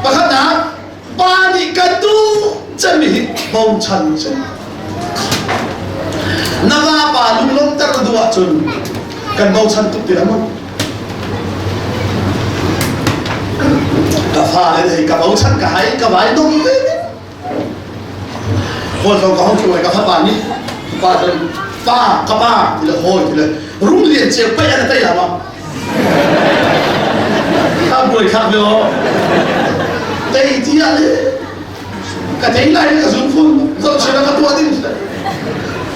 Pakhatnak, pa nih kan duh cemmi hi bochan si. Na vapa lunglawmhter na duh ahcun kan bochan tuk ti lo maw? Ka fale hei ka bochan ka hai ka vai dong ve. Hawi ka hong tlung ka fapa nih pa cun pa ka pa ti le hawi ti le rung lian ceu pai an tei la ma. Ka buai khak ve o. Tei ti ah le ka tei lai ka zum phun zoh chila ka tuah ding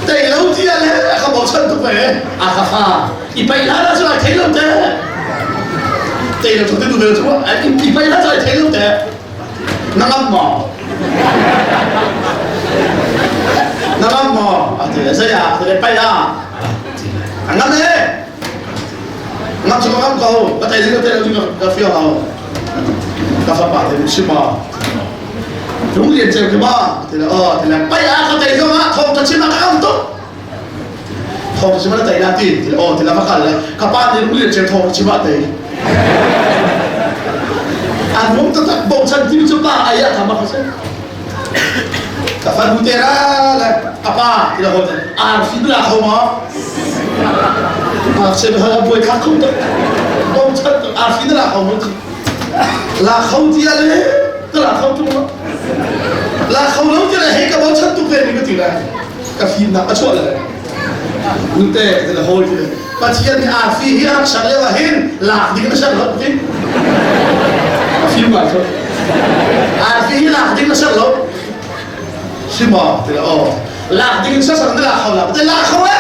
tei lo ti ah le ka bochan tuk ve a ka fa i pai la la chu ai thei lo te tei lo tu tu ve chu i pai la chu ai thei lo te na ngam maw na ngam maw a ti le zei ah a ti le pai ah a ngam e ngam cu ka ngam ko ka tei ding ka tei lo ding ka fiang lo ka fapa te nih chim ah lung lian ceu khi ma ti le aw ti le pai ah ka tei zong ah thawng ka chim ah ka ngam tuk thawng ka chim ah na tei na ti ti le aw ti le va kal le ka pa nih lung lian ceu thawng ka chim ah tei an hung taktak bochan ti cu pa ai ah thama ka si ka fanu te ra le ka pa ti le hol ar fi la kho ma ar se ha buai kha khum tak bochan ar fi la kho ma ti la kho ti ale ka la kho tu ma la kho lo ti le he ka bochan tu ve ni ka ti le ka fim nak a chuah le nute ti le hol ti le Pathian nih arfi hi a rak ser lio ah hin lak ding na ser lo ti fim ngai cu arfi hi lak ding na ser lo si maw ti le aw lak ding ser ser na lak kho la te lak kho e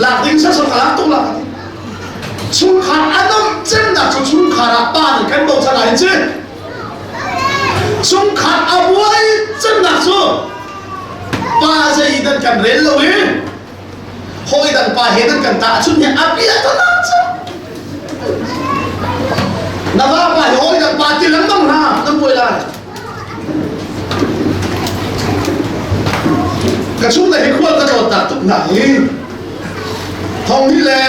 lak ding ser ser ka lak tuk lak chungkhar anom cemnak cu chungkhar ah pa nih kan bochan ai ci chungkhar a buai cemnak cu pa zei dan kan rel lo i hawi dang pa he nan kan tahchunh hi a bia ta na cu na va pa hi hawi dang pa ti lengmang hna nan buai lai ka chung le hi khual ka tlawn tak tuk na hi thong ni le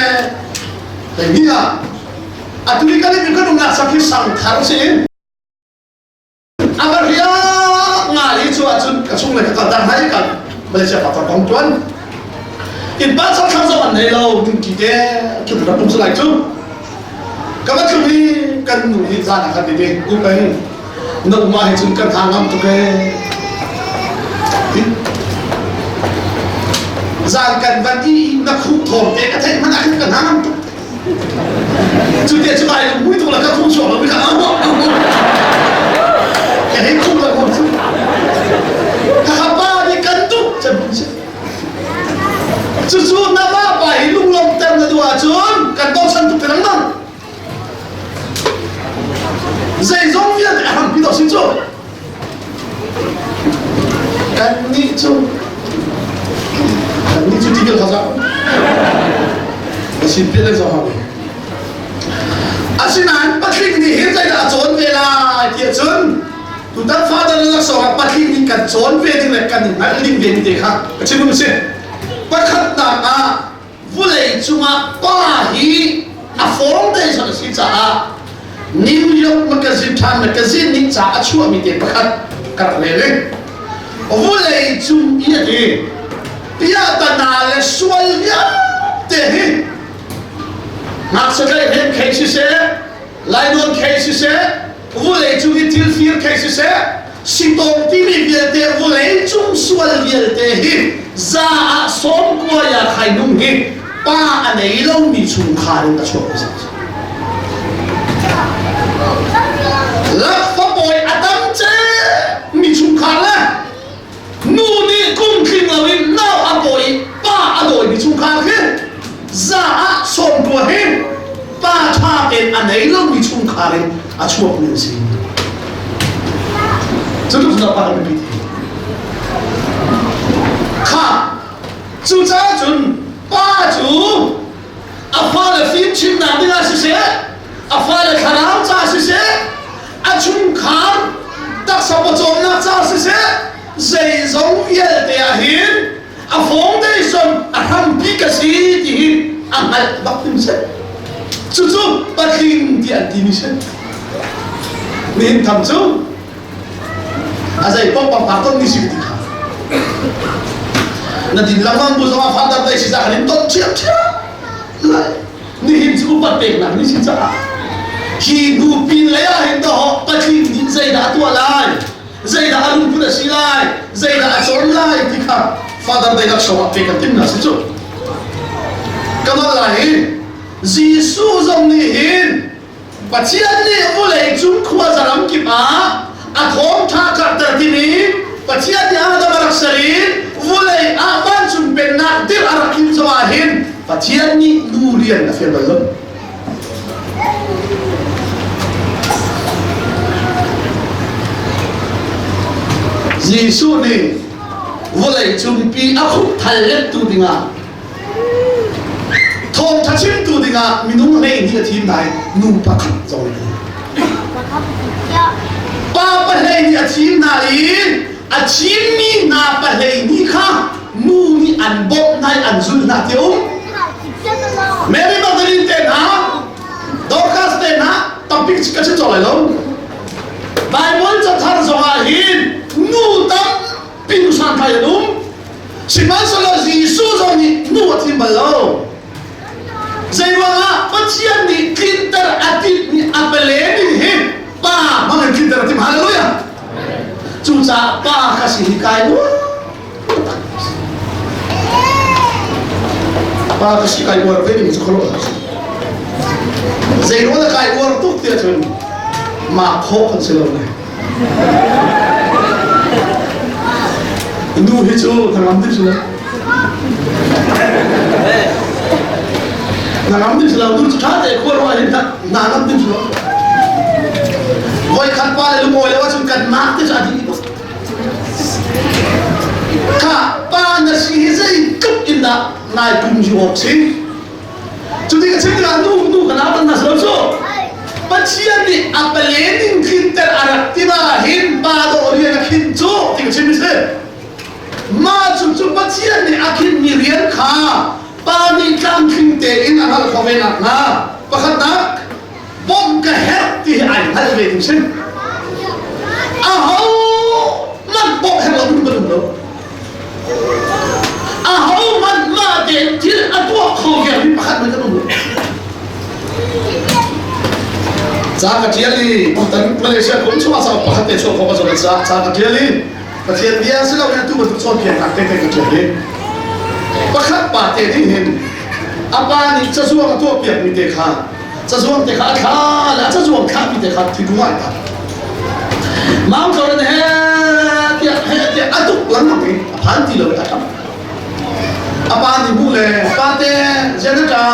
hei ni ah atu ni kan in kan umnak sak hi sang thar si in A va riak ngai cu ahcun ka chung le ka kal dang hai kan Malaysia pa kong tuan in pa chak thang zong an nei lo ning ki te tlung rak um lai cu ka va tlung hi kan nu hi zan ah kan ti u peng na uma hi cun kan hang ngam tuk e zan kan van i na khuh thawm te ka theih hmanh ah khin kan hang ngam tuk Cu te cu ai mui tuk la ka khung chuak lo mi kha ka hei khung la khung chu ka ka pa nih kan tuk chan si cucu na va pa hi lunglawm ter na duh ahcun kan bochan tuk te lengmang zeizong vialte a hrampi dawh sin cu Kannih cu kannih cu tipil kha zah a sin piah le zong hau Asinain patling nih hin zeidah a cawn ve lai ti ahcun tutan father laksawng ah patling nih kan cawn ve ding le kan i hngalh ding ve te kha ka chim um si. Pakhatnak ah vulei cungah pa hi a foundation a si caah New York Magazine Time Magazine nih ca a chuahmi te pakhat ka rak rel i vulei cung i a ti piahtana le sual vialte hi ngakchia tlaihhrem khei siseh lainawn khei siseh vulei cung i thil fir khei siseh sitawng timi vialte vulei cung sual vialte hi za ah sawm kua ya khai nung hi pa a nei lomi chungkhar in a chuak mi Lakfapawi a tam ce mi chungkhar le nu nih kum tling loin nau a pawi pa a dawi mi chungkhar khi za ah sawm kua hi pa ṭha tein a nei lomi chungkhar in a chuakmi an si. Cu tluk cun pa kan biapi ti. Kha cucaah cun pa cu a fale fimchimnak dingah siseh, a fale thlarau ca siseh, a chungkhar taksa pawcawmnak ca siseh, zeizong vialte ah hin a foundation a hrampi ka si ti hi a hngalh bak ding si cucu patling ti an timi si. Nihin tham cu a zei paoh pangpar ton ni si ti kha. Na din lengmang bu zongah father day si cah kan in ton ṭhiamṭhiam lai. Nihin cu upat peknak ni si caah hi hnu pin lei ah hin dawh patling nih zeidah a tuah lai zeidah a lungput a si lai zeidah a cawn lai ti kha father day laksawng ah pek kan timhnak si cu. Ka mal lai hi Jesuh zong nih hin Pathian nih vawlei cung khuaza ram kip ah a thawngṭha karhter timi Pathian nih Adam a rak ser i vawlei ah vancung pennak dirh a rak lim zongah hin Pathian nih nu rian a fial bal lo. Jesuh nih vawlei cungpi a khupthal lettu dingah Thawngṭha chimtu dingah minung 12 a thim nain nu pakhat zong a Pa 12 a thim hna i a thimmi hna 12 kha nu nih an bawmh hna i an zulh hna ti um. Mary Magdalene te hna, Dorcas te hna tampi ka chim cawk lai lo. Bible cathar zongah hin nu tampi nu santlai an um. Sihmanhsehlaw Jesuh zong nih nu a thim bal lo. Zeiruangah Pathian nih tlinter a timhmi a pale ning hi pa hmang in tlinter a timh. Hallelujah! Cucaah pa ka si hi kai uar Pa ka si kai uar ve ning cu khuaruah a si. Zeiruang dah kai uar tuk tiah cun mah khawh kan si lo ne. Nu hi cu hnangam ding si lo. Hnangam ding si lo. Nu cu ṭha te khua ruah hin hna ngam ding si lo. Voi khat pa le lungawi lo ahcun kan nak te cu a dih bak. Kha pa na si hi zeitluk in dah nai pum hi awk si. Cuti ka chim tikah nu nu ka nau tan hna si lo cu. Pathian nih a palen in tlinter a rak ti ah hin pa dawh rian a khinh cu ti ka chim si. Mah cu cu Pathian nih a khinhmi rian kha pa nih tlamtling tein a hngalh khawh ve nakhnga pakhatnak bawmh ka herh ti hi ai hngalh ve ding si. Aho man bawmh herh lo in kan um lo. Ahohmanh mah tein thil a tuah kho vialmi pakhat hmanh kan um lo. Ca ka ṭial i tutan Malaysia kum chungah ca pakhat te chuah khawh ka zuam caah ca ka ṭial i Pathian bia si loin atu bantuk cawnpiaknak te te ka ṭial i pakhat pa te nih hin a pa nih cazuang a tuahpiakmi te kha cazuang te kha a thla le a cazuang thlahmi te kha thingkung ah an Mount Jordan he tiah he tiah a tuk lengmang i a phan ti lo i a ṭap. A pa nih hmuh le pate zian na ṭa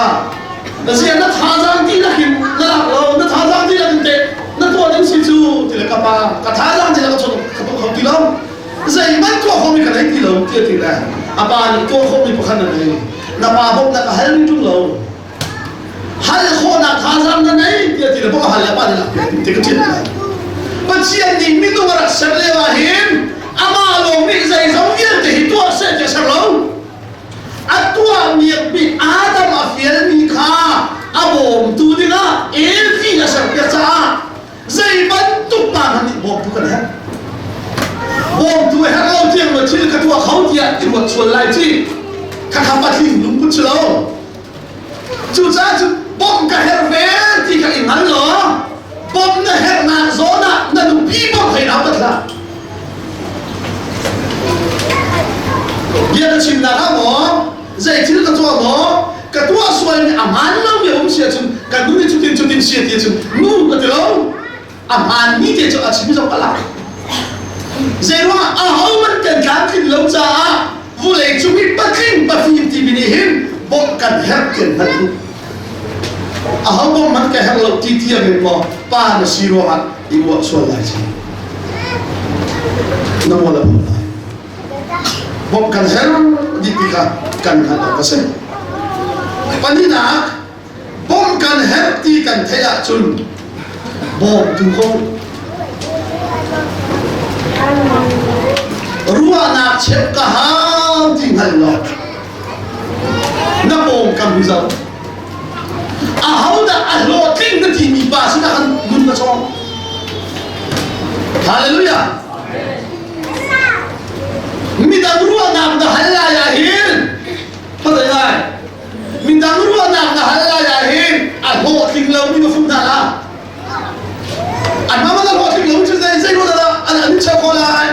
na zian na thazaang dihlak in na lak lo na thazaang dihlak in teh na tuah ding si cu ti le ka pa ka thazaang dihlak ka chuak ka tuah kho ti lo zeihmanh tuah khomi ka nei ti lo tiah ti le a pa nih tuah khomi pakhat na nei na pa bawmhnak a hal ṭung lo hal khawhnak thazaang na nei tiah ti le bawmh a hal le pa nih lak piak ti ka ṭial lai Pathian nih minung a rak ser lio ah hin amah lawng nih zeizong vialte hi tuah seh tiah ser lo a tuah miakmi Adam a fialmi kha a bawmtu dingah Evi a serpiak caah zei bantuk pa hmanh nih bawmtu kan herh bawmtu herh lo tiang lo thil ka tuah kho tiah i ruat sual lai ci khakha patling lungput si lo Cucaah cu bawmh ka herh ve ti kha i hngal law bawmh na herhnak zawn ah na nupi bawmh hei nautat hlah. Bia ka chimnak ah maw zei thil ka tuah maw ka tuah sualmi a hmaan lomi a um si ahcun ka nu nih cutin cutin si ti ahcun nu ka ti lo. A hmaanmi te cu a chim zong a lak. Zeiruangah ahohmanh kan tlamtlin lo caah vulei cung i patling pafim timi nih hin bawmh kan herh ti an hngalh duh. Aho bawmh hmanh ka herh lo ti tiang in maw pa na si ruangah i uah sual lai ci. Na mual a pho lai. Bawmh kan herh dih ti kha kan hngalh awk a si. Pahnihnak, Bawmh kan herh ti kan theih ahcun bawmtu ko. Ruahnak cheuh ka hau ti hngal law na pawngkam hi zoh. Ahodah a hlawhtling na timi pa sinah khan nun na cawng. Hallelujah. Midang ruahnak na hal lai ah hin Khuadei lai. Midang ruahnak na hal lai ah hin a hlawhtling lomi va fum hna hlah. An mah a hlawhtling lo cu zei zei ruah dah an an cheu ko lai.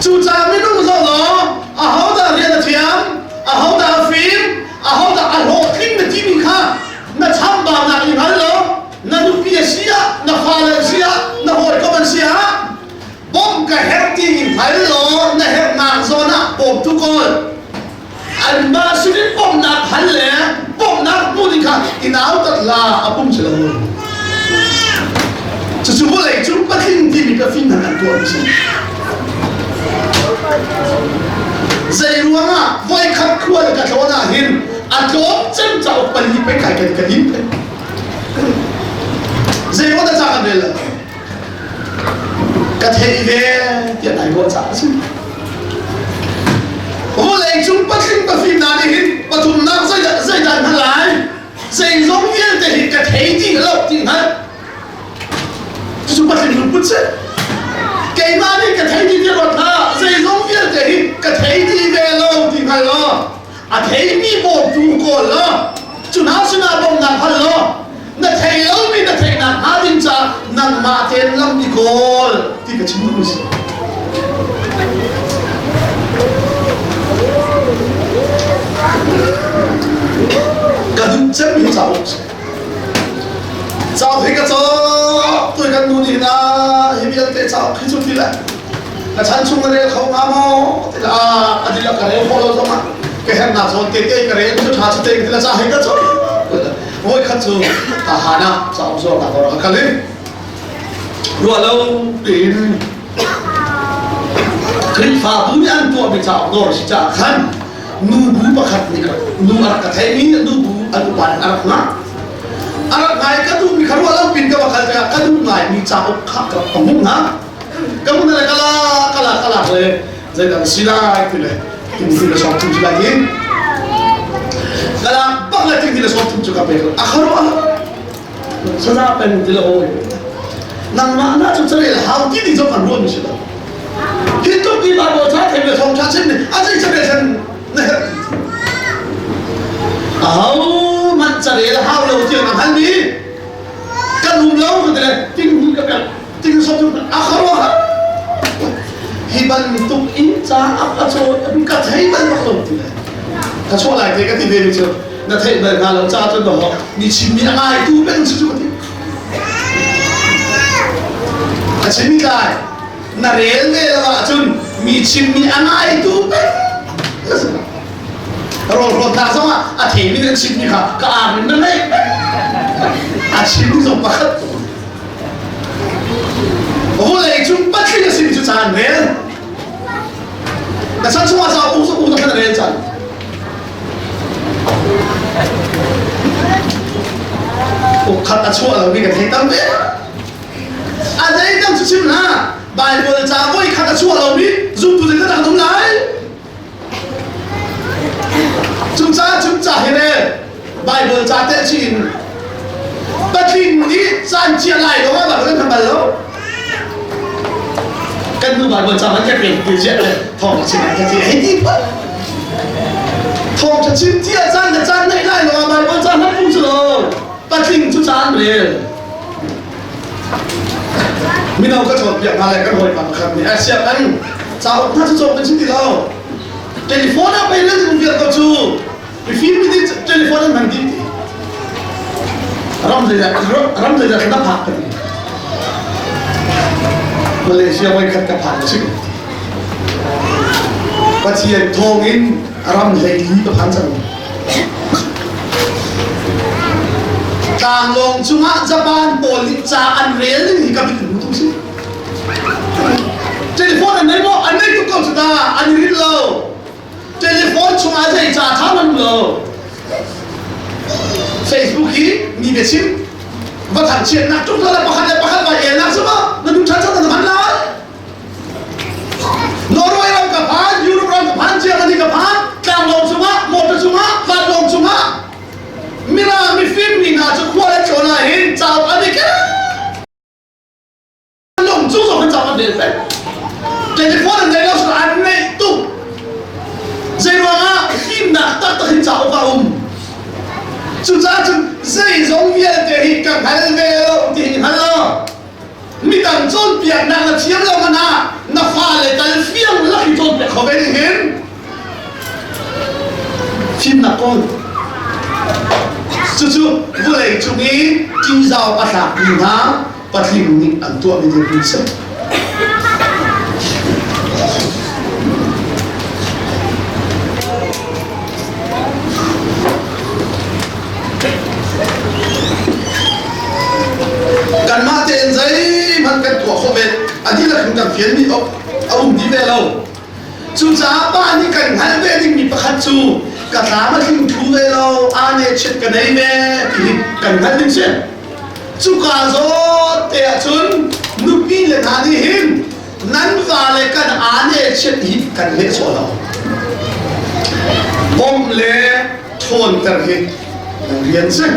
Cucaah minung zoh law ahodah rian a thiam, ahodah a fim, ahodah a hlawhtling na timi kha na chambaunak i hngal lo, na nupi a si ah, na fale an si ah, na hawikom an si ah, bawmh ka herh ti in hngal law na herhnak zawn ah bawmtu kawl. Anmah sinin bawmhnak hal le bawmhnak hmu ding kha i nautat la a pum si lo. Cucu vawlei cung patling timi ka fim an tuah mi si. Zei ruangah voikhat khual ka tlawn ah hin a tlawm cem cauk pali pe kai kan ka lim pe. Zei ruang dah ca kan rel lo? Ka theih ve tiah nai ruah caah a si. Vawlei cung patling pafim hna nih hin pathumnak zeidah zeidah an hman lai? Zeizong vialte hi ka thei dih lo ti hngalh. Cucu patling lungput si. Keimah nih ka thei dih ti ruat hlah. Zeizong vialte hi ka thei dih ve lo ti hngal law a theimi bawmtu kawl law cu hna sinah bawmhnak hal law na thei lomi na theihnak hnga ding caah nangmah tein lam i kawl ti ka chim duhmi si. Ka duh cemmi cauk si. Cauk hi ka cawk tui kan nu nih na hi vialte cauk hi cu ti le ka chan chung na rel kho hnga maw ti le a dil ka rel khawh lo zong ah ka hernak zawn te te ka rel cu ṭha cu te ka ti le ca hi ka cawk voi khat cu ka han ah cauk zuar ka rak kal i ruah lo tein Khrihfabu nih an tuahmi cauk dawr si caah khan nubu pakhat nih nu a rak ka theihmi nubu an upa nih a rak ngah a rak ngai ka duhmi kha ruah lo pin ka va kal tikah ka duh ngaimi cauk kha ka rak ka hmuh hna ka hmuh le kala kala kala le zeidang si lai ti le ting ti le sawm thum si lai hi kala bak le ting ti le sawm thum cu ka pek a kharuah saza pen ti le hawi nangmah na cu carel hau ti ti zong kan ruah mi si lo hi tluk ti Bible cha thei le thawng tha chim ni a zei carel san na herh aho man carel hau lo tiang na hal mi kan um lo ka ti ting hu ka pek ting so tu a kharuah hi bantuk in ca a ka chaw ka thei bal bak lo ti le ka chuah lai te ka ti ve mi cu na theih bal hnga lo ca cun maw mi chimmi a ngaitu peng si cu ka ti a chimmi tlai na rel ve lo ahcun mi chimmi a ngaitu peng rawl rawtnak zong ah a theimi nan chimmi kha ka ar in na ngaih a chimmi zong pakhat vawlei cung patling a simi cu caan rel na chan chungah ca u u na rel caan Ukkhat a chuah lomi ka thei tam ve. A zeidang cu chim hlah. Bible ca voi khat a chuah lomi zumtu ding kan um lai. Cung ca cung ca hi rel. Bible ca te chin patling nih caan chia lai lo ah kan bal lo. Kan nu Bible ca man ka rel ti ziah le thawng chim ka ti hei ti pa. Thawng tha chim ti ah caan le caan neih lai lo ah Bible ca hman pung cu lo. Patling cu caan rel. Mino ka cawnpiak hna le kan hawipa pakhat nih Asia kan cauk hna cu cawk kan si ti lo. Telephone ah pei nan vial ko cu. Mifim mi nih telephone an hman dih ti. Ram zeidah ram zeidah na phak ka ti. Malaysia voi khat ka phan si. Pathian thawng in ram hlei li ka phan cang. Tlanglawng cungah Japan pawl nih ca an rel ning hi ka mit hmu tung si. Telephone an nei maw? An nei tuk ko cu ta. An i rin lo. Telephone chungah zei ca tha man lo. Facebook hi mi biachim va thangchiatnak tuk le pakhat le pakhat vai elnak cu ma na duh ṭhan cang na hman lai. Norway ram ka phan, Europe ram ka phan, Germany ka phan, tlanglawng cungah, motor cungah, vanlawng cungah mirang mifim mi hna cu khua le tlawn ah hin cauk an i ken. rel peng. Telephone an nei lo so an neih tuk. Zeiruangah fimnak taktak hi cauk a um. Cucaah cun zeizong vialte hi ka hngal ve lo ti hi hngal lo. Midang cawnpiaknak na thiam lo hmanh ah na fale tal fiang lak i cawnpiak kho ve ding hin fimnak kawl. Cucu vawlei cung i ṭihzau a tlakmi hna patling nih an tuahmi dirhmun si. Kanmah tein zeihmanh kan tuah khawh ve a dihlak in kan fianmi a um dih ve lo. Cucaah pa nih kan hngalh ve dingmi pakhat cu ka tlam a tling thlu ve lo, aa ne chiat ka nei ve ti hi kan hngalh ding si. Cuka zawn te ahcun nupi le hna nih hin nan vale kan aa ne chiat hi kan leh sawh lo. Bawmh le ṭhawnter hi nan rian si.